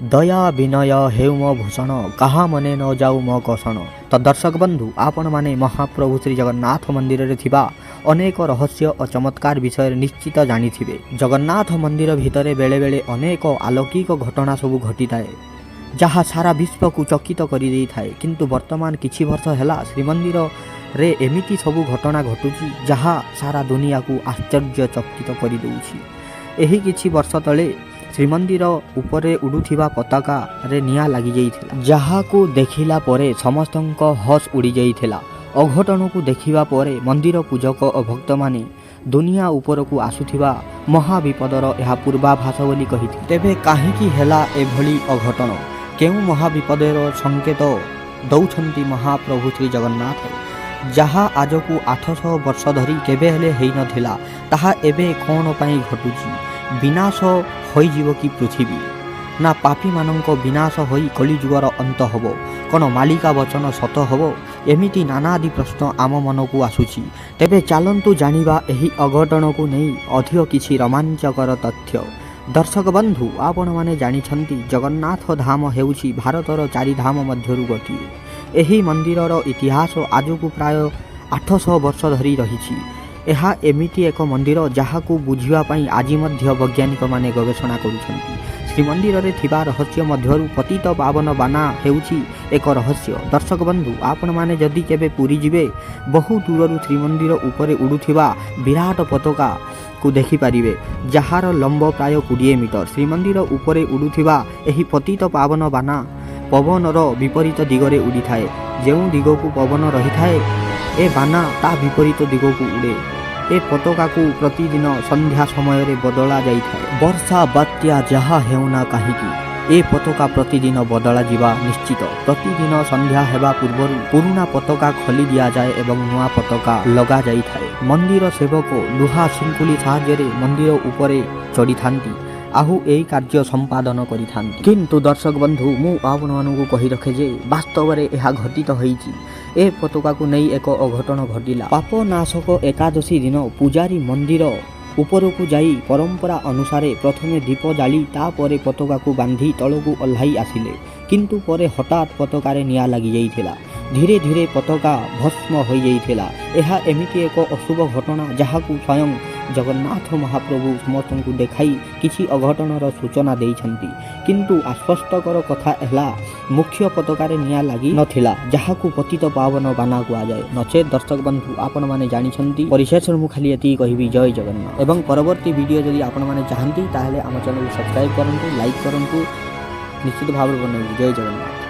ଦୟା ବିନୟ ହେଉ ମୋ ଭୂଷଣ, କାହା ମନେ ନ ଯାଉ ମୋ କଷଣ। ତ ଦର୍ଶକ ବନ୍ଧୁ, ଆପଣମାନେ ମହାପ୍ରଭୁ ଶ୍ରୀ ଜଗନ୍ନାଥ ମନ୍ଦିରରେ ଥିବା ଅନେକ ରହସ୍ୟ ଓ ଚମତ୍କାର ବିଷୟରେ ନିଶ୍ଚିତ ଜାଣିଥିବେ। ଜଗନ୍ନାଥ ମନ୍ଦିର ଭିତରେ ବେଳେବେଳେ ଅନେକ ଆଲୌକିକ ଘଟଣା ସବୁ ଘଟିଥାଏ, ଯାହା ସାରା ବିଶ୍ୱକୁ ଚକିତ କରିଦେଇଥାଏ। କିନ୍ତୁ ବର୍ତ୍ତମାନ କିଛି ବର୍ଷ ହେଲା ଶ୍ରୀମନ୍ଦିରରେ ଏମିତି ସବୁ ଘଟଣା ଘଟୁଛି, ଯାହା ସାରା ଦୁନିଆକୁ ଆଶ୍ଚର୍ଯ୍ୟଚକିତ କରିଦେଉଛି। ଏହି କିଛି ବର୍ଷ ତଳେ ଶ୍ରୀମନ୍ଦିର ଉପରେ ଉଡ଼ୁଥିବା ପତାକାରେ ନିଆଁ ଲାଗିଯାଇଥିଲା, ଯାହାକୁ ଦେଖିଲା ପରେ ସମସ୍ତଙ୍କ ହୋସ୍ ଉଡ଼ିଯାଇଥିଲା। ଅଘଟଣକୁ ଦେଖିବା ପରେ ମନ୍ଦିର ପୂଜକ ଓ ଭକ୍ତମାନେ ଦୁନିଆ ଉପରକୁ ଆସୁଥିବା ମହାବିପଦର ଏହା ପୂର୍ବାଭାସ ବୋଲି କହିଥିଲେ। ତେବେ କାହିଁକି ହେଲା ଏଭଳି ଅଘଟଣ? କେଉଁ ମହାବିପଦର ସଂକେତ ଦେଉଛନ୍ତି ମହାପ୍ରଭୁ ଶ୍ରୀ ଜଗନ୍ନାଥ? ଯାହା ଆଜକୁ 800 ବର୍ଷ ଧରି କେବେ ହେଲେ ହେଇନଥିଲା, ତାହା ଏବେ କ'ଣ ପାଇଁ ଘଟୁଛି? ବିନାଶ ହୋଇଯିବ କି ପୃଥିବୀ, ନା ପାପୀମାନଙ୍କ ବିନାଶ ହୋଇ କଳିଯୁଗର ଅନ୍ତ ହେବ? କ'ଣ ମାଳିକା ବଚନ ସତ ହେବ? ଏମିତି ନାନାଦି ପ୍ରଶ୍ନ ଆମ ମନକୁ ଆସୁଛି। ତେବେ ଚାଲନ୍ତୁ ଜାଣିବା ଏହି ଅଘଟଣକୁ ନେଇ ଅଧିକ କିଛି ରୋମାଞ୍ଚକର ତଥ୍ୟ। ଦର୍ଶକ ବନ୍ଧୁ, ଆପଣମାନେ ଜାଣିଛନ୍ତି, ଜଗନ୍ନାଥ ଧାମ ହେଉଛି ଭାରତର ଚାରିଧାମ ମଧ୍ୟରୁ ଗୋଟିଏ। ଏହି ମନ୍ଦିରର ଇତିହାସ ଆଜକୁ ପ୍ରାୟ 800 ବର୍ଷ ଧରି ରହିଛି। ଏହା ଏମିତି ଏକ ମନ୍ଦିର, ଯାହାକୁ ବୁଝିବା ପାଇଁ ଆଜି ମଧ୍ୟ ବୈଜ୍ଞାନିକମାନେ ଗବେଷଣା କରୁଛନ୍ତି। ଶ୍ରୀମନ୍ଦିରରେ ଥିବା ରହସ୍ୟ ମଧ୍ୟରୁ ପତିତ ପାବନ ବାନା ହେଉଛି ଏକ ରହସ୍ୟ। ଦର୍ଶକ ବନ୍ଧୁ, ଆପଣମାନେ ଯଦି କେବେ ପୁରୀ ଯିବେ, ବହୁ ଦୂରରୁ ଶ୍ରୀମନ୍ଦିର ଉପରେ ଉଡ଼ୁଥିବା ବିରାଟ ପତାକାକୁ ଦେଖିପାରିବେ, ଯାହାର ଲମ୍ବ ପ୍ରାୟ 20 ମିଟର। ଶ୍ରୀମନ୍ଦିର ଉପରେ ଉଡ଼ୁଥିବା ଏହି ପତିତ ପାବନ ବାନା ପବନର ବିପରୀତ ଦିଗରେ ଉଡ଼ିଥାଏ। ଯେଉଁ ଦିଗକୁ ପବନ ରହିଥାଏ, ଏ ବାନା ତା ବିପରୀତ ଦିଗକୁ ଉଡ଼େ। ଏ ପତାକାକୁ ପ୍ରତିଦିନ ସନ୍ଧ୍ୟା ସମୟରେ ବଦଳା ଯାଇଥାଏ। ବର୍ଷା, ବାତ୍ୟା ଯାହା ହେଉନା କାହିଁକି, ଏ ପତାକା ପ୍ରତିଦିନ ବଦଳାଯିବା ନିଶ୍ଚିତ। ପ୍ରତିଦିନ ସନ୍ଧ୍ୟା ହେବା ପୂର୍ବରୁ ପୁରୁଣା ପତାକା ଖୋଲି ଦିଆଯାଏ ଏବଂ ନୂଆ ପତାକା ଲଗାଯାଇଥାଏ। ମନ୍ଦିର ସେବକ ଲୁହା ଶିଙ୍କୁଳି ସାହାଯ୍ୟରେ ମନ୍ଦିର ଉପରେ ଚଢ଼ିଥାନ୍ତି ଆଉ ଏହି କାର୍ଯ୍ୟ ସମ୍ପାଦନ କରିଥାନ୍ତି। କିନ୍ତୁ ଦର୍ଶକ ବନ୍ଧୁ, ମୁଁ ଆପଣମାନଙ୍କୁ କହି ରଖେ ଯେ ବାସ୍ତବରେ ଏହା ଘଟିତ ହୋଇଛି। ଏ ପତାକାକୁ ନେଇ ଏକ ଅଘଟଣ ଘଟିଲା। ପାପନାଶକ ଏକାଦଶୀ ଦିନ ପୂଜାରୀ ମନ୍ଦିର ଉପରକୁ ଯାଇ ପରମ୍ପରା ଅନୁସାରେ ପ୍ରଥମେ ଦୀପ ଜାଳି ତାପରେ ପତାକାକୁ ବାନ୍ଧି ତଳକୁ ଓହ୍ଲାଇ ଆସିଲେ। କିନ୍ତୁ ପରେ ହଠାତ୍ ପତାକାରେ ନିଆଁ ଲାଗିଯାଇଥିଲା। ଧୀରେ ଧୀରେ ପତାକା ଭସ୍ମ ହୋଇଯାଇଥିଲା। ଏହା ଏମିତି ଏକ ଅଶୁଭ ଘଟଣା, ଯାହାକୁ ସ୍ୱୟଂ ଜଗନ୍ନାଥ ମହାପ୍ରଭୁ ସମସ୍ତଙ୍କୁ ଦେଖାଇ କିଛି ଅଘଟଣର ସୂଚନା ଦେଇଛନ୍ତି। କିନ୍ତୁ ଆଶ୍ୱସ୍ତିକର କଥା ହେଲା, ମୁଖ୍ୟ ପତାକାରେ ନିଆଁ ଲାଗି ନଥିଲା, ଯାହାକୁ ପତିତ ପାବନ ବାନା କୁହାଯାଏ। ନଚେତ୍ ଦର୍ଶକ ବନ୍ଧୁ, ଆପଣମାନେ ଜାଣିଛନ୍ତି, ପରିଶେଷରେ ମୁଁ ଖାଲି ଏତିକି କହିବି, ଜୟ ଜଗନ୍ନାଥ। ଏବଂ ପରବର୍ତ୍ତୀ ଭିଡ଼ିଓ ଯଦି ଆପଣମାନେ ଚାହାନ୍ତି, ତାହେଲେ ଆମ ଚ୍ୟାନେଲକୁ ସବସ୍କ୍ରାଇବ୍ କରନ୍ତୁ, ଲାଇକ୍ କରନ୍ତୁ। ନିଶ୍ଚିତ ଭାବରେ ବନେଇବୁ। ଜୟ ଜଗନ୍ନାଥ।